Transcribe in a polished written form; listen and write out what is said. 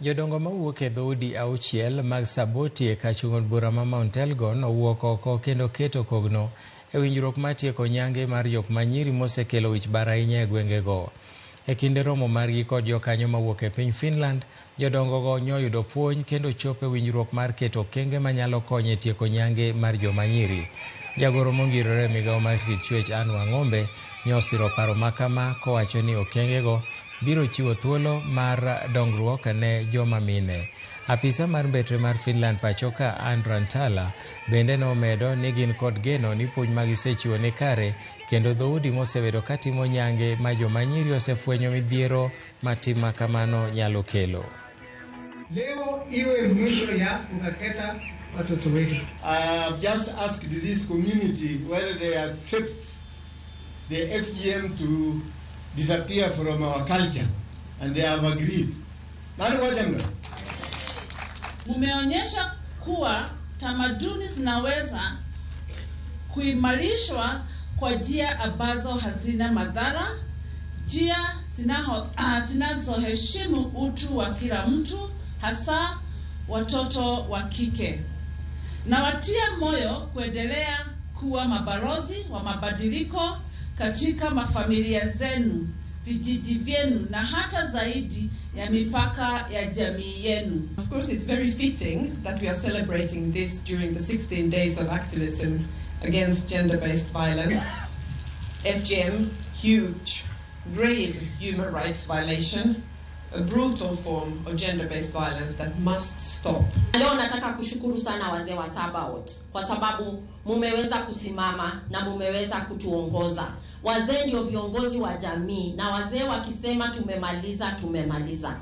Jodongo mawuok e dhoudi 6 mag Saboti e kachung' od bura ma Mount Elgon owuok oko kendo keto kogno e winjruok mar tieko nyange mar jok manyiri mosekelo wich bar ahinya e gwengego. E kinde romo margi kod jokanyo mawuok e piny Finland, jodongogo nyoyudo puonj kendo chopo e winjruok mar keto okenge manyalo konyo e tieko nyange mar joma nyiri. Jagoro mongirore e migawo mar rit chwech Anne Wang'ombe nyosiro paro makama kowacho ni okengego biro chiwo thuolo mar dongruok ne joma mine. Apisa mar mbetre mar Finland pachoka Anne Rantala bende nomedo ni gin kod geno ni puonj magisechiwo ni kare kendo dhoudi mosebedo katimo nyange ma joma nyiri osefwenyo midhiero ma tim makamano nyalo kelo. Leo iwe mwisho ya kukeketa watoto wetu. I have just asked this community whether they accept the FGM to disappear from our culture, and they have agreed. Nani wajamna? Mumeonyesha kuwa tamaduni zinaweza kuimarishwa kwa njia ambazo hazina madhara, njia zinazoheshimu utu wa kila mtu, hasa watoto wa kike. Nawatia moyo kuendelea kuwa mabalozi wa mabadiliko katika mafamilia zenu, vijiji vyenu na hata zaidi ya mipaka ya jamii yenu. Of course, it's very fitting that we are celebrating this during the 16 days of activism against gender-based violence. FGM, huge, grave human rights violation, a brutal form of gender-based violence that must stop. Leo nataka kushukuru sana wazee wa Sabaot kwa sababu mumeweza kusimama na mumeweza kutuongoza. Wazee ndio viongozi wa jamii na wazee wakisema tumemaliza, tumemaliza.